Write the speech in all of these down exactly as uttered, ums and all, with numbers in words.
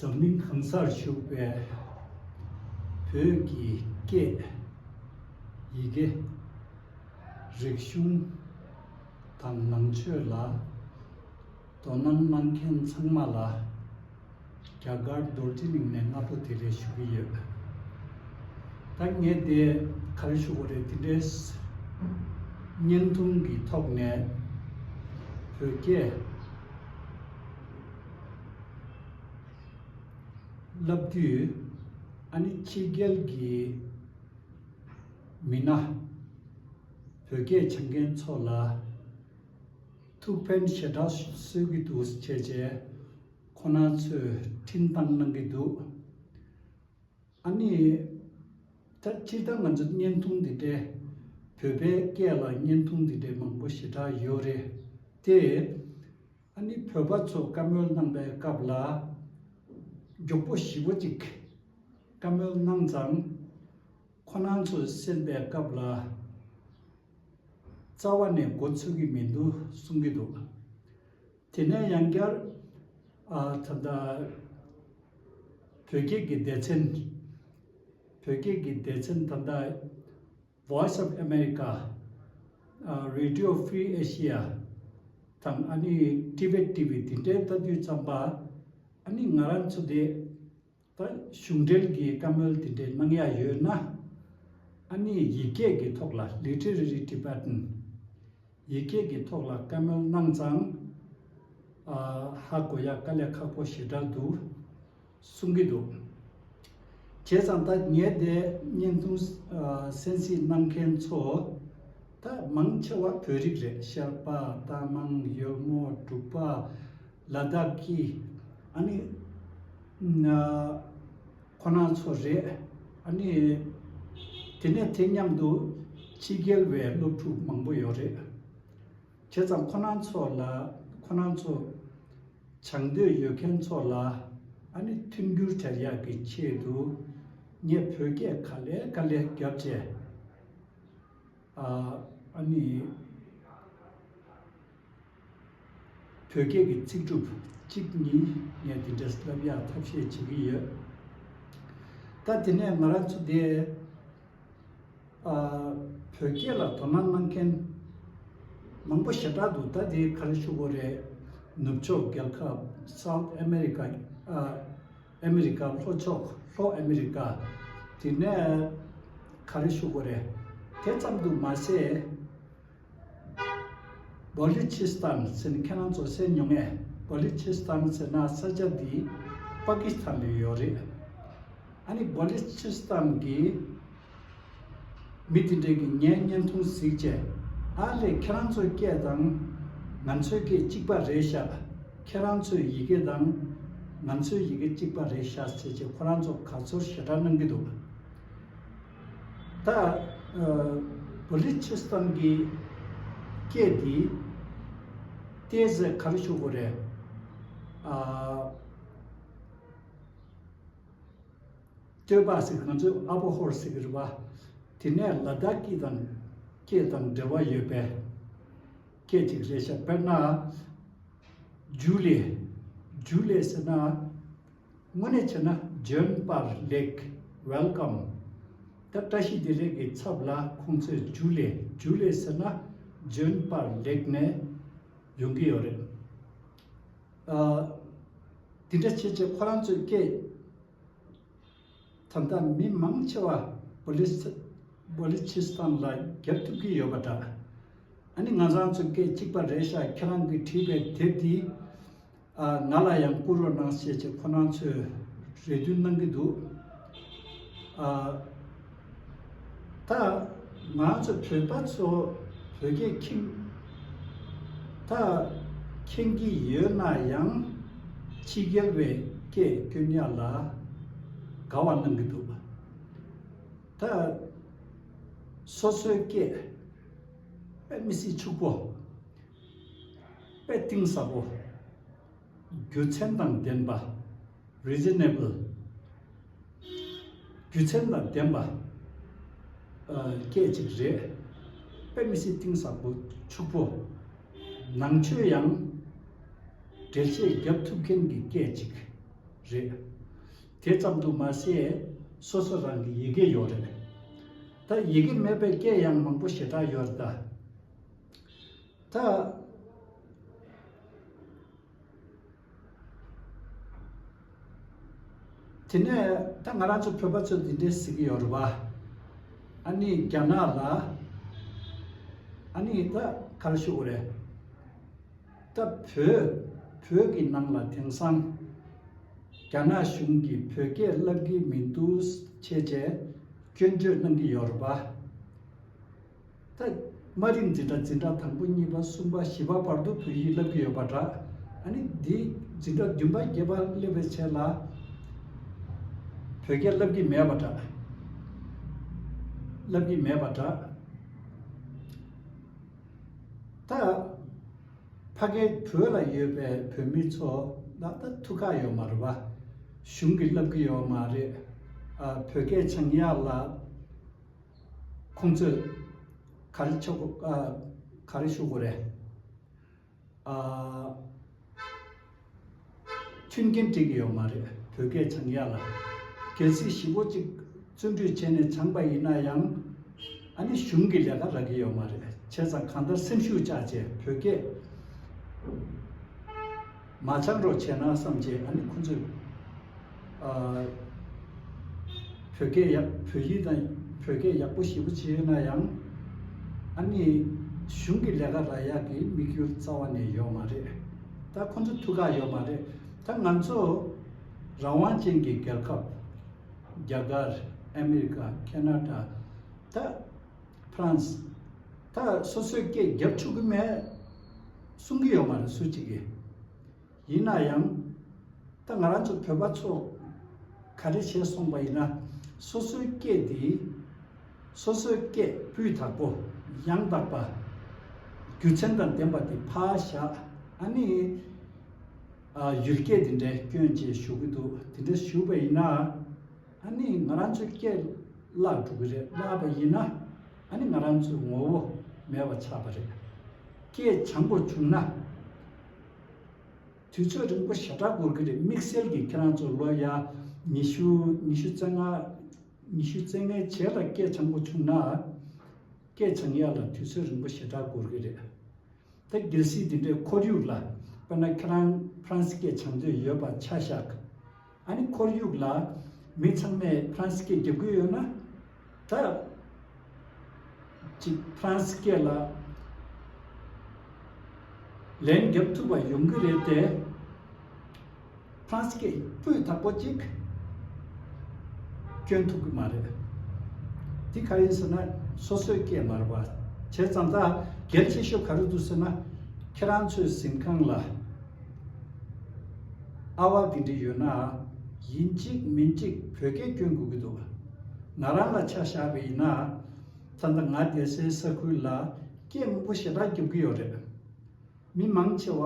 འཛམ་གླིང་གང་སར་བཞུགས་པའི་བོད་ཀྱི་སྐད། ཡི་གེ། རིག་གཞུང་དང་ནང་ཆོས་ལ་དོ་སྣང་གནང་མཁན་ཚང་མ་ལ་རྒྱ་གར་རྡོར་གཅིག་གླིང་ནས་སྔ་དྲོ་བདེ་ལེགས་ཞུ་གི་ཡོད། ད་ངས་དེ་ག་རེ་ཞུ་དགོས་རེད། དེ་འདྲའི་བརྙན་ཐུང་གི་ཐོག་ནས་བོད་སྐད་བསླབ་དུས། ཨ་ནི་ཕྱི་རྒྱལ་གྱི་མི་སྣ་བོད་སྐད་སྦྱང་མཁན་ཚོ་ལ་ཐུགས་ཕན་ཞེ་དྲག་གསོས་ཀྱི་འདུག་བྱས་རྗེས་ཁོ་ན་ཚོས་འཕྲིན་བཏང་གནང་གི་འདུག་ཨ་ནི། ད་སྤྱིར་བཏང་ང་ཚོ་བརྙན་ཐུང་འདི་འདྲའི་བོད་པའི་སྐད་ལ་བརྙན་ཐུང་འདི་འདྲའི་མང་པོ་ཞེ་དྲག་ཡོད་རེད་དེ། ཨ་ནི་བོད་པ་ཚོ་བཀའ་མོལ་གནང་པའི་སྐབས་ལ་མགྱོགས་པོ་ཞེ་པོ་ཅིག་བཀའ་མོལ་གནང་ཙང་། ཁོ་རང་ཚོས་གསན་པའི་སྐབས་ལ་རྩ་བ་ནས་མགོ་ཚོད་ཀྱི་མི་འདུག་གསུང་གི་འདུག་དེ་ནས་ཡང་བསྐྱར། ཨ། ད་ལྟ་བོད་སྐད་ཀྱི་སྡེ་ཚན། བོད་སྐད་ཀྱི་སྡེ་ཚན་ད་ལྟ་Voice of America། ཨ། Radio Free Asia་དང་། ཨ་ནི་Tibet T V་དེ་འདྲའི་ལྟ་དུས་ཙམ་པ། ཨ་ནི་ང་རང་ཚོ་དེ་ད་གཞུང་འབྲེལ་གྱི་བཀའ་མོལ་དེ་འདྲའི་གནང་ཡ་ཡོད་ན། ཨ་ནི་ཡིག་སྐད་ཀྱི་ཐོག་ལ། Literary Tibetan། ཡིག་སྐད་ཀྱི་ཐོག་ལ་བཀའ་མོལ་གནང་ཙང་། ཨ། ཧ་གོ་ཡ་དཀའ་ལས་ཁག་པོ་ཞེ་དྲག་འདུག་གསུང་གི་འདུག་བྱས་ཙང་ད་ངས་དེ་བརྙན་ཐུང་ཨ། གསན་གཟིགས་གནང་མཁན་ཚོ་ད་མང་ཆེ་བ་བོད་རིགས་རེད། ཤར་པ། རྟ་མང་། ཡོལ་མོ། འབྲུག་པ། ལ་དྭགས་ཀྱི། ཨ་ནི། ཨ། ཁོ་རང་ཚོ་རེད། ཨ་ནི། དེ་ནས་དེ་མཉམ་དུ་ཕྱི་རྒྱལ་བའི་སློབ་ཕྲུག་མང་པོ་ཡོད་རེད། བྱས་ཙང་ཁོ་རང་ཚོ་ལ། ཁོ་རང་ཚོ་སྦྱང་འདོད་ཡོད་མཁན་ཚོ་ལ། ཨ་ནི་མཐུན་འགྱུར་སྦྱར་ཡག་གི་ཆེད་དུ་ངས་བོད་སྐད་ག་ལེ་ག་ལེ་བརྒྱབ་བྱས། ཨ། ཨ་ནི། བོད་སྐད་ཀྱི་ཚིག་གྲུབ་གཅིག་གཉིས་ངས་འདི་འདྲས་བསླབ་ཡག་ཐབས་ཤེས་བྱེད་ཀྱི་ཡོད། ད་དེ་ནས་ང་རང་ཚོ་དེ། ཨ། བོད་སྐད་ལ་དོ་སྣང་གནང་མཁན་མང་པོ་ཞེ་དྲག་འདུག་ད་དེ་ག་རེ་ཞུ་དགོས་རེད། ནུབ་ཕྱོགས་རྒྱལ་ཁབ། South America། ཨ། ཨ་མི་རི་ཀ། ལྷོ་ཕྱོགས། ལྷོ་ཨ་མི་རི་ཀ། དེ་ནས་ག་རེ་ཞུ་དགོས་རེད། དེ་ཙམ་དུ་མ་ཟད། བོ་ལི་ཆི་སི་ཐན་ཟེར་ནས་ཁྱེད་རང་ཚོ་གསན་མྱོང་ངས། བོ་ལི་ཆི་སི་ཐན་ཟེར་ན་ས་ཆ་འདི་པ་ཀི་སི་ཐན་ལ་ཡོད་རེད། ཨ་ནི་བོ་ལི་ཆི་སི་ཐན་གྱི་མི་དེ་འདྲས་ཀྱིས་ངའི་བརྙན་ཐུང་གཟིགས་བྱས། ཨ་ལས། ཁྱེད་རང་ཚོའི་སྐད་དང་ང་ཚོའི་སྐད་གཅིག་པ་རེད་ཤག་ཁྱེད་རང་ཚོའི་ཡི་གེ་དང་ང་ཚོའི་ཡི་གེ་གཅིག་པ་རེད་ཤག་ཟེར་བྱས་ཁོ་རང་ཚོ་དགའ་ཚོར་ཞེ་དྲག་གནང་གི་འདུག་ད། ཨ། བོ་ལི་ཆི་སི་ཐན་གྱི་སྐད་འདི་ཏོག་ཙམ་ག་རེ་ཞུ་དགོས་རེད། ཨ། སྟོད་པ་ཟེར། ང་ཚོས་ཨ་པ་ཧོར་ཟེར་གྱི་རེད་པ། དེ་ནས་ལ་དྭགས་སྐད་དང་། སྐད་དང་འབྲེལ་བ་ཡོད་པའི་སྐད་ཅིག་རེད་ཤག་དཔེར་ན། ཇུ་ལེ། ཇུ་ལེ་ཟེར་ན། དངོས་གནས་བྱས་ན་འབྱོན་པར་ལེགས། Welcome། ད་བཀྲ་ཤིས་བདེ་ལེགས་ཀྱི་ཚབ་ལ་ཁོང་ཚོས་ཇུ་ལེ། ཇུ་ལེ་ཟེར་ན་འབྱོན་པར་ལེགས་ནས་ཡོང་གི་ཡོད་རེད། ཨ། དེ་འདྲ་བྱས་བྱས་ཁོ་རང་ཚོའི་སྐད། ད་ལྟ་མི་མང་ཆེ་བ་བོ་ལི་སི། བོ་ལི་ཆི་སི་ཐན་ལ་རྒྱབ་ཐུབ་ཀྱི་ཡོད་པ་འདྲ། ཨ་ནི་ང་རང་ཚོ་སྐད་གཅིག་པ་རེད་ཤག་ཁྱེད་རང་གིས་བྲིས་པའི་དེབ་འདི། ཨ། ང་ལ་ཡང་བསྐུར་རོགས་གནང་ཞེས་བྱས་ཁོ་རང་ཚོས་རེ་འདུན་གནང་གི་འདུག་ཨ། ད་ང་ཚོ་བོད་པ་ཚོ་བོད་སྐད་མཁྱེན། ད་མཁྱེན་གྱི་ཡོད་ན་ཡང་ཕྱི་རྒྱལ་བའི་སྐད་སྐྱོན་ཡ་ལ་དགའ་བ་གནང་གི་འདུག་ད་སོ་སོའི་སྐད་དཔེ་མི་སྲིད་ཕྱུག་པོ། དཔེ་གཏིང་ཟབ་པོ། རྒྱུ་མཚན་དང་ལྡན་པ། Reasonable། རྒྱུ་མཚན་དང་ལྡན་པ། ཨ། སྐད་ཅིག་རེད། དཔེ་མི་སྲིད་གཏིང་ཟབ་པོ་ཕྱུག་པོ། ནང་ཆོས་ཡང་འགྲེལ་བཤད་རྒྱབ་ཐུབ་མཁན་གྱི་སྐད་ཅིག་རེད། དེ་ཙམ་དུ་མ་ཟད། སོ་སོ་རང་གི་ཡི་གེ་ཡོད་རེད། ད་ཡི་གེ་མེད་པའི་སྐད་ཡང་མང་པོ་ཞེ་དྲག་ཡོད་རེད་ད། ད། དེ་ནས་ད་ང་རང་ཚོ་བོད་པ་ཚོས་འདི་འདྲས་ཟེར་གྱི་ཡོད་རེད་པ། ཨ་ནི་རྒྱ་ནག་ལ། ཨ་ནི་ད་ག་རེ་ཞུ་དགོས་རེད། ད་བོད་བོད་ཀྱི་ནང་ལ་དེང་སང་རྒྱ་ནག་གཞུང་གིས་བོད་སྐད་བསླབ་ཀྱི་མི་འདུག་བྱས་བྱས་སྐྱོན་བརྗོད་གནང་གི་ཡོད་རེད་པ། ད་དམའ་རིམ་འཛིན་གྲྭ་འཛིན་གྲྭ་དང་པོ་གཉིས་པ་གསུམ་པ་བཞི་པ་བར་དུ་བོད་ཡིག་བསླབ་ཀྱི་ཡོད་པ་འདྲ། ཨ་ནི་འདི་འཛིན་གྲྭ་བདུན་པ་བརྒྱད་པ་སླེབས་པའི་ཆེད་ལ་བོད་སྐད་བསླབ་ཀྱི་མེད་པ་འདྲ། བསླབ་ཀྱི་མེད་པ་འདྲ། ད་ཕ་གིའི་བོད་ལ་ཡོད་པའི་བོད་མི་ཚོ་ལ་ད་ཐུགས་ཁག་ཡོད་མ་རེད་པ། གཞུང་གིས་བསླབ་ཀྱི་ཡོད་མ་རེད། ཨ། བོད་སྐད་སྦྱང་ཡག་ལ་ཁོང་ཚོས་ག་རེ་ཆོག་ཨ། ག་རེ་ཞུ་དགོས་རེད། ཨ། མཐུན་རྐྱེན་སྤྲད་ཀྱི་ཡོད་མ་རེད། བོད་སྐད་སྦྱང་ཡག་ལ། གལ་སྲིད་ཞེ་པོ་ཅིག་བརྩོན་འགྲུས་བྱས་ནས་སྦྱངས་པ་ཡིན་ན་ཡང་། ཨ་ནི་གཞུང་གིས་ལས་ཀ་རག་གི་ཡོད་མ་རེད། བྱས་ཙང་གང་ལྟར་སེམས་ཤུགས་བཅག་བྱས་བོད་སྐད་མ་སྦྱང་རོགས་བྱས་ན་བསམ་བྱས། ཨ་ནི་ཁོ་ཚོས། ཨ། བོད་སྐད་ཡག་བོད་ཡིག་དང་བོད་སྐད་ཡག་པོ་ཞེ་པོ་བྱས་ཡོད་ན་ཡང་། ཨ་ནི་གཞུང་གི་ལས་ཀ་རག་ཡག་གི་དམིགས་ཡུལ་རྩ་བ་ནས་ཡོད་མ་རེད། ད་ཁོ་ཚོ་ཐུགས་ཁག་ཡོད་མ་རེད། ད་ང་ཚོ་རང་དབང་ཅན་གྱི་རྒྱལ་ཁབ། རྒྱ་གར། ཨ་མི་རི་ཀ། ཁེ་ན་ཌ། ད་ཧྥ་རན་སི། ད་སོ་སོའི་སྐད་རྒྱབ་ཆོག་གི་མེད་གསུང་གི་ཡོད་མ་རེད་སུ་གཅིག་གིས། ཡིན་ན་ཡང་། ད་ང་རང་ཚོ་བོད་པ་ཚོ་ག་རེ་བྱས་སོང་པ་ཡིན་ན། སོ་སོའི་སྐད་དེ། སོ་སོའི་སྐད་སྤུས་དག་པོ། ཡང་དག་པ། རྒྱུ་མཚན་དང་ལྡན་པ་དེ་ཕར་བཞག་ཨ་ནི། ཨ། ཡུལ་སྐད་དེ་འདྲའི་སྐྱོན་བྱས་ཞུ་གི་འདུག་དེ་འདྲ་ཞུ་བ་ཡིན་ན། ཨ་ནི་ང་རང་ཚོའི་སྐད་བརླག་འགྲོ་གི་རེད། བརླག་པ་ཡིན་ན། ཨ་ནི་ང་རང་ཚོའི་ངོ་བོ་མེད་པ་ཆགས་པ་རེད། སྐད་སྦྱང་དགོས་བྱུང་ན། དུས་ཚོད་རིང་པོ་ཞེ་དྲག་འགོར་གི་རེད། དམིགས་བསལ་གྱིས་ཁྱེད་རང་ཚོ་ལོ་ཡ་ཉི་ཤུ། ཉི་ཤུ་རྩ་ལྔ། ཉི་ཤུ་རྩ་ལྔའི་རྗེས་ལ་སྐད་སྦྱང་དགོས་བྱུང་ན། སྐད་སྦྱང་ཡག་ལ་དུས་ཚོད་རིང་པོ་ཞེ་དྲག་འགོར་གི་རེད། ད་གལ་སྲིད་འདི་འདྲའི་ཁོར་ཡུག་ལ། དཔེར་ན་ཁྱེད་རང་ཧྥ་རན་སི་སྐད་སྦྱང་འདོད་ཡོད་པ་ཆ་བཞག་ཨ་ནི་ཁོར་ཡུག་ལ་མི་ཚང་མས་ཧྥ་རན་སི་སྐད་རྒྱབ་ཀྱི་ཡོད་ན། ད་ཅིག་ཧྥ་རན་སི་སྐད་ལ་ལན་རྒྱབ་ཐུབ་པ་ཡོང་གི་རེད་དེ། ཧྥ་རན་སི་སྐད་སྤུས་དག་པོ་ཅིག་སྐྱོན་ཐུབ་ཀྱི་མ་རེད། འདི་ག་རེ་ཡིན་ཟེར་ན་སོ་སོའི་སྐད་མ་རེད་པ། བྱས་ཙང་ད་གལ་ཆེ་ཤོས་ག་རེ་འདུག་ཟེར་ན། ཁྱེད་རང་ཚོའི་གཟིམ་ཁང་ལ་ཨ་བ་འདི་འདྲ་ཡོད་ན། ཡིན་གཅིག་མིན་གཅིག་བོད་སྐད་སྐྱོན་དགོས་ཀྱི་འདུག་ང་རང་ལ་ཆ་བཞག་པ་ཡིན་ན། ད་ལྟ་ང་བསྡད་སའི་ས་ཁུལ་ལ་སྐད་མང་པོ་ཞེ་དྲག་རྒྱབ་ཀྱི་ཡོད་རེད། མི་མང་ཆེ་བ་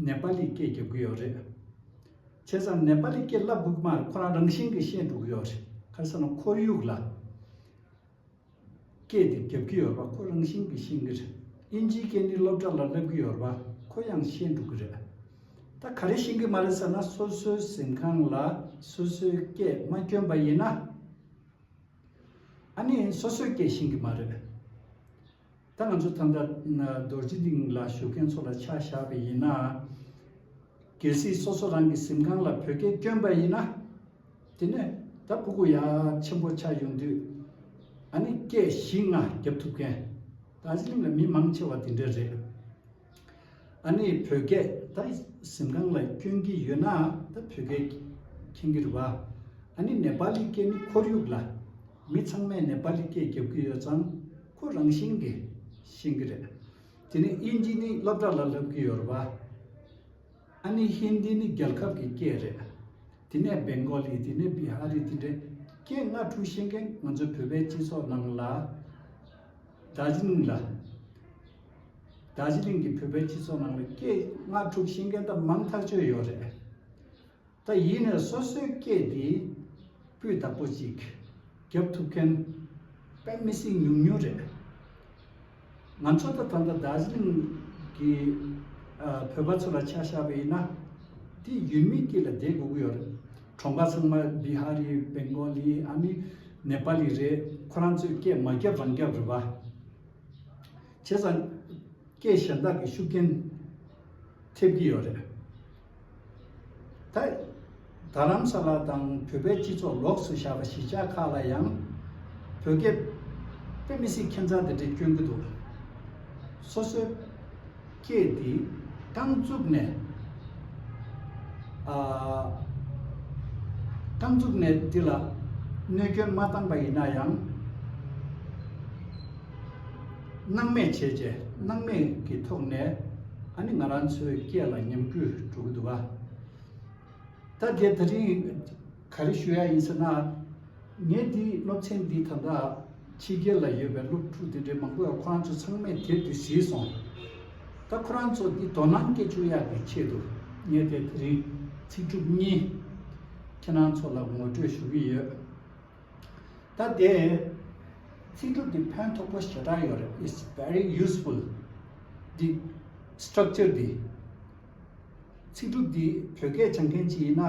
ནེ་པ་ལིའི་སྐད་རྒྱབ་ཀྱི་ཡོད་རེད། བྱས་ཙང་ནེ་པ་ལི་སྐད་བསླབ་དགོས་ཀྱི་མ་རེད། ཁོ་རང་རང་བཞིན་གྱིས་ཤེས་འགྲོ་གི་ཡོད་རེད། ག་རེ་ཟེར་ན་ཁོར་ཡུག་ལ་སྐད་དེ་རྒྱབ་ཀྱི་ཡོད་རེད་པ། ཁོ་རང་བཞིན་གྱིས་ཤེས་ཀྱི་རེད། དབྱིན་ཇིའི་སྐད་ནི་སློབ་གྲྭ་ལ་བསླབ་ཀྱི་ཡོད་རེད་པ། ཁོ་ཡང་ཤེས་འགྲོ་གི་རེད། ད་ག་རེ་ཤེས་ཀྱི་མ་རེད་ཟེར་ན་སོ་སོའི་གཟིམ་ཁང་ལ་སོ་སོའི་སྐད་མ་སྐྱོན་པ་ཡིན་ན། ཨ་ནི་སོ་སོའི་སྐད་ཤེས་ཀྱི་མ་རེད། ད་ང་ཚོ་ད་ལྟ་རྡོ་རྗེ་གླིང་ལ་བཞུགས་མཁན་ཚོ་ལ་ཆ་བཞག་པ་ཡིན་ན། གལ་སྲིད་སོ་སོ་རང་གི་གཟིམ་ཁང་ལ་བོད་སྐད་སྐྱོན་པ་ཡིན་ན། དེ་ནས་ད་ཕྲུ་གུ་ཡ་ཆེན་པོ་ཆགས་ཡོང་དུས། ཨ་ནི་སྐད་བཞི་ལྔ་རྒྱབ་ཐུབ་མཁན། རྡོ་རྗེ་གླིང་ལ་མི་མང་ཆེ་བ་དེ་འདྲ་རེད། ཨ་ནི་བོད་སྐད་ད་གཟིམ་ཁང་ལ་སྐྱོན་གྱི་ཡོད་ན་ད་བོད་སྐད་མཁྱེན་གྱི་རེད་པ། ཨ་ནི་ནེ་པ་ལི་སྐད་ནི་ཁོར་ཡུག་ལ་མི་ཚང་མས་ནེ་པ་ལི་སྐད་རྒྱབ་ཀྱི་ཡོད་ཙང་ཁོ་རང་བཞིན་གྱིས་ཤེས་ཀྱི་རེད། དེ་ནས་དབྱིན་ཇི་ནི་སློབ་གྲྭ་ལ་བསླབ་ཀྱི་ཡོད་རེད་པ། ཨ་ནི་ཧིན་དི་ནི་རྒྱལ་ཁབ་ཀྱི་སྐད་རེད། དེ་ནས་བེང་གོ་ལི། དེ་ནས་བི་ཧ་རི། དེ་འདྲའི་སྐད་ལྔ་དྲུག་ཤེས་མཁན་ང་ཚོའི་བོད་པའི་སྤྱི་ཚོགས་ནང་ལ། རྡོ་རྗེ་གླིང་ལ། རྡོ་རྗེ་གླིང་གི་བོད་པའི་སྤྱི་ཚོགས་ནང་ལ་སྐད་ལྔ་དྲུག་ཤེས་མཁན་ད་མང་ཐག་ཆོད་ཡོད་རེད། ད་ཡིན་ནའི་སོ་སོའི་སྐད་འདི་སྤུས་དག་པོ་ཅིག་རྒྱབ་ཐུབ་མཁན་དཔེ་མི་སྲིད་ཉུང་ཉུང་རེད། ང་ཚོ་ད་ད་ལྟ་རྡོ་རྗེ་གླིང་གི་ཨ་བོད་པ་ཚོ་ལ་ཆ་བཞག་པ་ཡིན་ན། འདི་ཡུལ་མིའི་དཀྱིལ་ལ་བསྡད་དགོས་ཀྱི་ཡོད་རེད། གྲོང་པ་ཚང་མ་བི་ཧ་རི། བེང་གོ་ལི། ཨ་ནི་ནེ་པ་ལི་རེད། ཁོ་རང་ཚོས་སྐད་མ་རྒྱབ་རང་རྒྱབ་རེད་པ། བྱས་ཙང་སྐད་གཞན་དག་གི་ཤུགས་རྐྱེན་ཐེབས་ཀྱི་ཡོད་རེད། ད་རྡ་རམ་ས་ལ་དང་བོད་པའི་སྤྱི་ཚོགས་ལོགས་སུ་བཞག་པ་གཞིས་ཆགས་ཁག་ལ་ཡང་བོད་སྐད་དཔེ་མི་སྲིད་ཁྱད་མཚར་དེ་འདྲ་སྐྱོན་གྱི་འདུག་སོ་སོའི་སྐད་འདི་རྐང་བཙུགས་ནས། ཨ། རྐང་བཙུགས་ནས་འདི་ལ་གནོད་སྐྱོན་མ་བཏང་པ་ཡིན་ན་ཡང་། སྣང་མེད་བྱས་རྗེས་སྣང་མེད་ཀྱི་ཐོག་ནས་ཨ་ནི་ང་རང་ཚོའི་སྐད་ལ་ཉམས་རྒུད་འགྲོ་གི་འདུག་ག་ད་དེ་དེ་རིང་ག་རེ་ཞུ་ཡ་ཡིན་ཟེར་ན། ངས་འདི་སློབ་ཚན་འདི་ད་ལྟ་ཕྱི་རྒྱལ་ལ་ཡོད་པའི་སློབ་ཕྲུག་དེ་འདྲའི་མང་པོ་ཡང་ཁོ་རང་ཚོ་ཚང་མས་དེབ་དེ་གཟིགས་སོང་། ད་ཁོ་རང་ཚོ་འདི་དོ་སྣང་སྐྱེ་བཅུག་ཡག་གི་ཆེད་དུ་ངས་དེ་དེ་རིང་ཚིག་གྲུབ་གཉིས་ཁྱེད་རང་ཚོ་ལ་ངོ་སྤྲོད་ཞུ་གི་ཡོད། ད་དེ་ཚིག་གྲུབ་འདི་ཕན་ཐོགས་པོ་ཞེ་དྲག་ཡོད་རེད། It's very useful. འདི་structure འདི། ཚིག་གྲུབ་འདི་བོད་སྐད་སྦྱང་མཁན་ཅིག་ཡིན་ན་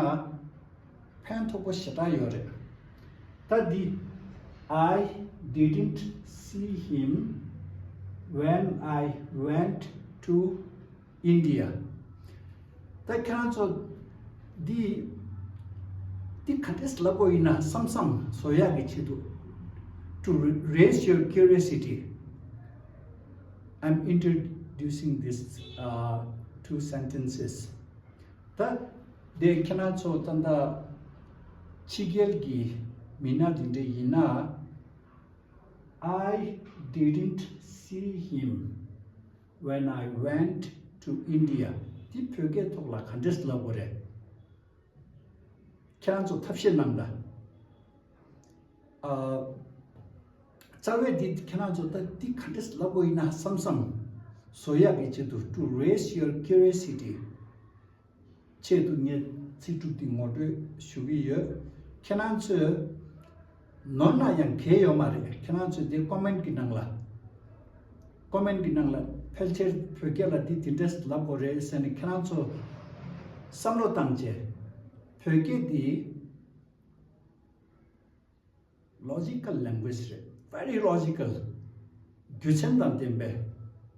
ཕན་ཐོགས་པོ་ཞེ་དྲག་ཡོད་རེད། ད་འདི། I didn't see him when I went to India. ད་ཁྱེད་རང་ཚོ་འདི་འདི་ག་འདྲས་ལབ་དགོས་ཡིན་ན་བསམ་བསམ་བཟོ་ཡག་གི་ཆེད་དུ། To raise your curiosity, I'm introducing this, uh, two sentences. ད་དེ་ཁྱེད་རང་ཚོ་ད་ལྟ་ཕྱི་རྒྱལ་གྱི་མི་སྣ་དེ་འདྲ་ཡིན་ན། I didn't see him when I went to India. འདི་བོད་སྐད་ཐོག་ལ་ག་འདྲས་ལབ་དགོས་རེད། ཁྱེད་རང་ཚོ་ཐབས་ཤེས་གནང་དང་། ཨ། རྩ་བའི་འདི་ཁྱེད་རང་ཚོ་ད་འདི་ག་འདྲས་ལབ་དགོས་ཡིན་ན་བསམ་བསམ་བཟོ་ཡག་གི་ཆེད་དུ། To raise your curiosity. ཆེད་དུ་ངས་ཚིག་གྲུབ་འདི་ངོ་སྤྲོད་ཞུ་གི་ཡོད། ཁྱེད་རང་ཚོས་ནོར་ན་ཡང་གལ་ཡོད་མ་རེད། ཁྱེད་རང་ཚོས་འདི་ཀོ་མེན་གྱི་ནང་ལ། ཀོ་མེན་གྱི་ནང་ལ་ཕལ་ཆེར་བོད་སྐད་ལ་འདི་འདི་འདྲས་ལབ་དགོས་རེད་ཟེར་ནས་ཁྱེད་རང་ཚོ་བསམ་བློ་བཏང་རྗེས། བོད་སྐད་འདི་logical language རེད། Very logical. རྒྱུ་མཚན་དང་ལྡན་པའི་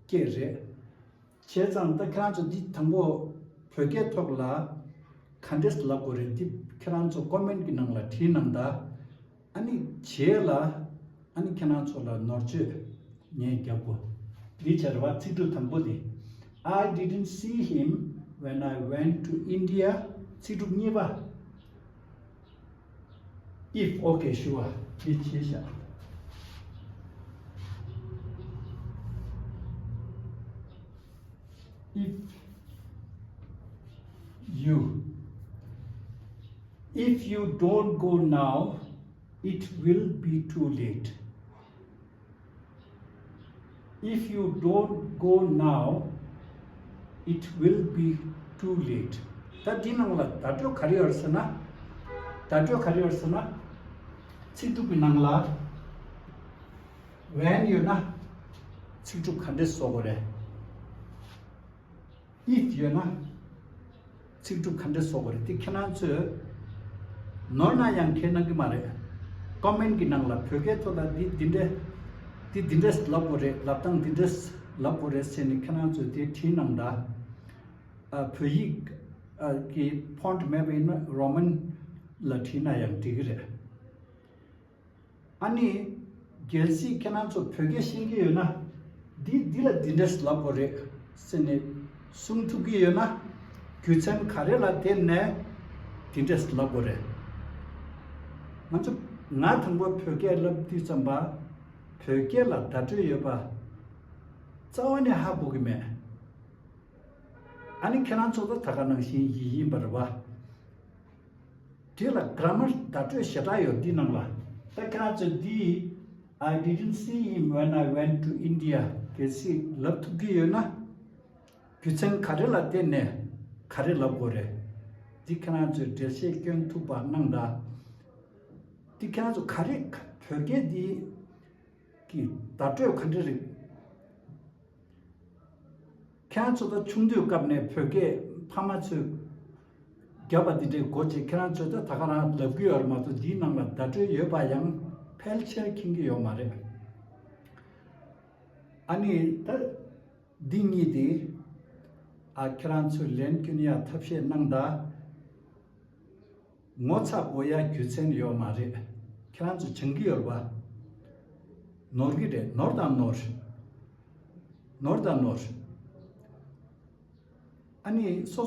སྐད་རེད། བྱས་ཙང་ད་ཁྱེད་རང་ཚོ་འདི་དང་པོ་བོད་སྐད་ཐོག་ལ་ག་འདྲས་ལབ་དགོས་རེད། འདི་ཁྱེད་རང་ཚོ་ཀོ་མེན་གྱི་ནང་ལ་བྲིས་གནང་དང་། ཨ་ནི་རྗེས་ལ་ཨ་ནི་ཁྱེད་རང་ཚོ་ལ་ནོར་བཅོས་ངས་རྒྱབ་དགོས། འདི་བྱ་ར་བ་ཚིག་གྲུབ་དང་པོ་འདི། I didn't see him when I went to India. ཚིག་གྲུབ་གཉིས་པ། If, okay, sure. If, if you, if you don't go now, it will be too late. If you don't go now, it will be too late. ད་འདི་ནང་ལ་བརྡ་སྤྲོད་ག་རེ་ཡོད་ཟེར་ན། བརྡ་སྤྲོད་ག་རེ་ཡོད་ཟེར་ན། ཚིག་གྲུབ་ཀྱི་ནང་ལ་when ཡོད་ན་ཚིག་གྲུབ་ག་འདྲས་བཟོ་དགོས་རེད། If ཡོད་ན་ཚིག་གྲུབ་ག་འདྲས་བཟོ་དགོས་རེད། དེ་ཁྱེད་རང་ཚོས་ནོར་ན་ཡང་ཁས་གནང་གི་མ་རེད། ཀོ་མེན་གྱི་ནང་ལ་བོད་སྐད་ཐོག་ལ་འདི་འདི་འདྲས་འདི་འདི་འདྲས་ལབ་དགོས་རེད། ལབ་སྟངས་འདི་འདྲས་ལབ་དགོས་རེད་ཟེར་ནས་ཁྱེད་རང་ཚོས་དེ་བྲིས་གནང་དང་། ཨ། བོད་ཡིག་ཨ་གི་ཕོན་ཊི་མེད་པ་ཡིན་ན་རོ་མན་ལ་བྲིས་ན་ཡང་འགྲིག་གི་རེད། ཨ་ནི། གལ་སྲིད་ཁྱེད་རང་ཚོ་བོད་སྐད་ཤེས་ཀྱི་ཡོད་ན། འདི་འདི་ལ་འདི་འདྲས་ལབ་དགོས་རེད་ཟེར་ནས་གསུང་ཐུབ་ཀྱི་ཡོད་ན། རྒྱུ་མཚན་ག་རེ་ལ་བརྟེན་ནས་འདི་འདྲས་ལབ་དགོས་རེད། ང་ཚོ་ང་དང་པོ་བོད་སྐད་ལབ་དུས་ཙམ་པ། བོད་སྐད་ལ་བརྡ་སྤྲོད་ཡོད་པ་རྩ་བ་ནས་ཧ་གོ་གི་མེད། ཨ་ནི་ཁྱེད་རང་ཚོ་ད་ད་ག་ནང་བཞིན་ཡིན་ཡིན་པ་རེད་བ། འདི་ལ་གྷ་ར་མར་བརྡ་སྤྲོད་ཞེ་དྲག་ཡོད་འདི་ནང་ལ། ད་ཁྱེད་རང་ཚོས་འདི། I didn't see him when I went to India. གལ་སྲིད་ལབ་ཐུབ་ཀྱི་ཡོད་ན། རྒྱུ་མཚན་ག་རེ་ལ་བརྟེན་ནས་ག་རེ་ལབ་དགོས་རེད། འདི་ཁྱེད་རང་ཚོས་འགྲེལ་བཤད་སྐྱོན་ཐུབ་པ་གནང་དང་། འདི་ཁྱེད་རང་ཚོ་ག་རེ་བོད་སྐད་འདི་གི་བརྡ་སྤྲོད་ག་འདྲ་རེད། ཁྱེད་རང་ཚོ་ད་ཆུང་དུས་སྐབས་ནས་བོད་སྐད་ཕ་མ་ཚོས་ བརྒྱབ་པ་འདི་འདྲའི་སྒོ་འབྱེད་ཁྱེད་རང་ཚོས་ད་ད་ག་རང་ལབ་ཀྱི་ཡོད་རེད་མ་གཏོགས། འདིའི་ནང་ལ་བརྡ་སྤྲོད་ཡོད་པ་ཡང་ཕལ་ཆེར་མཁྱེན་གྱི་ཡོད་མ་རེད། ཨ་ནི་ད་འདི་གཉིས་དེ་ཨ་ཁྱེད་རང་ཚོས་ལན་སྐྱོན་ཡ་ཐབས་ཤེས་གནང་ད། ངོ་ཚ་དགོས་ཡ་རྒྱུ་མཚན་ཡོད་མ་རེད། ཁྱེད་རང་ཚོ་སྦྱང་གི་ཡོད་པ། ནོར་གི་རེད། ནོར་དང་ནོར། ནོར་དང་ནོར། ཨ་ནི་སོ།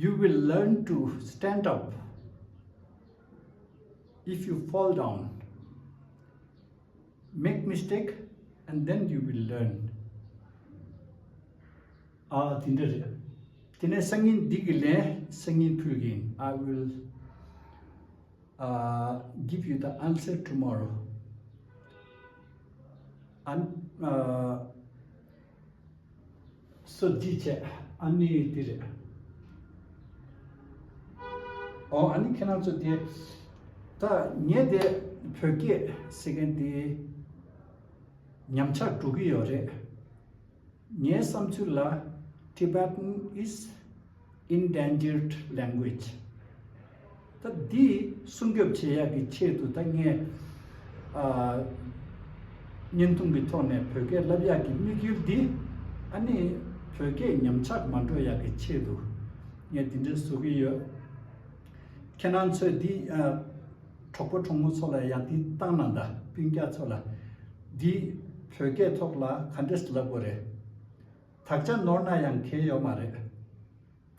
You will learn to stand up if you fall down. Make mistake and then you will learn. ཨ་དེ་འདྲ་རེད། དེ་ནས་སང་ཉིན་འདི་གི་ལན་སང་ཉིན་ཕུལ་གི་ཡིན། I will uh, give you the answer tomorrow. And uh, so འདི་བྱས། ཨ་ནི་འདི་རེད། ཨོ་ཨ་ནི་ཁྱེད་རང་ཚོ་དེ་ད་ངས་དེ་བོད་སྐད་ཟེར་མཁན་དེ་ཉམས་ཆག་འགྲོ་གི་ཡོད་རེད། ངའི་བསམ་ཚུལ་ལ་Tibetan is endangered language. ད་འདི་སྲུང་སྐྱོབ་བྱེད་ཡག་གི་ཆེད་དུ་ད་ངས་ཨ་བརྙན་ཐུང་གི་ཐོག་ནས་བོད་སྐད་ལབ་ཡག་གི་དམིགས་ཡུལ་འདི། ཨ་ནི་བོད་སྐད་ཉམས་ཆག་མ་འགྲོ་ཡག་གི་ཆེད་དུ་ངས་འདི་འདྲ་བཟོ་གི་ཡོད། ཁྱེད་རང་ཚོས་འདི་ཨ་གྲོགས་པོ་གྲོགས་མོ་ཚོ་ལ་ཡང་འདི་བཏང་གནང་དང་། སྤུན་ཀྱག་ཚོ་ལ་འདི་བོད་སྐད་ཐོག་ལ་ག་འདྲས་ལབ་དགོས་རེད། དག་ཆ་ནོར་ན་ཡང་གལ་ཡོད་མ་རེད།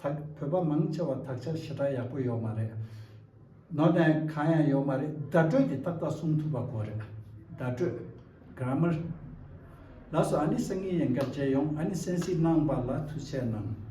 ད་བོད་པ་མང་ཆེ་བ་དག་ཆ་ཞེ་དྲག་ཡག་པོ་ཡོད་མ་རེད། ནོར་ནས་གང་ཡང་ཡོད་མ་རེད། བརྡ་སྤྲོད་དེ་ཏག་ཏག་གསུང་ཐུབ་པ་དགོས་རེད། བརྡ་སྤྲོད། གྷ་ར་མར། ལགས་སོ། ཨ་ནི་སང་ཉིན་ཡང་བསྐྱར་མཇལ་ཡོང་། ཨ་ནི་གསན་གཟིགས་གནང་བ་ལ་ཐུགས་རྗེ་གནང་།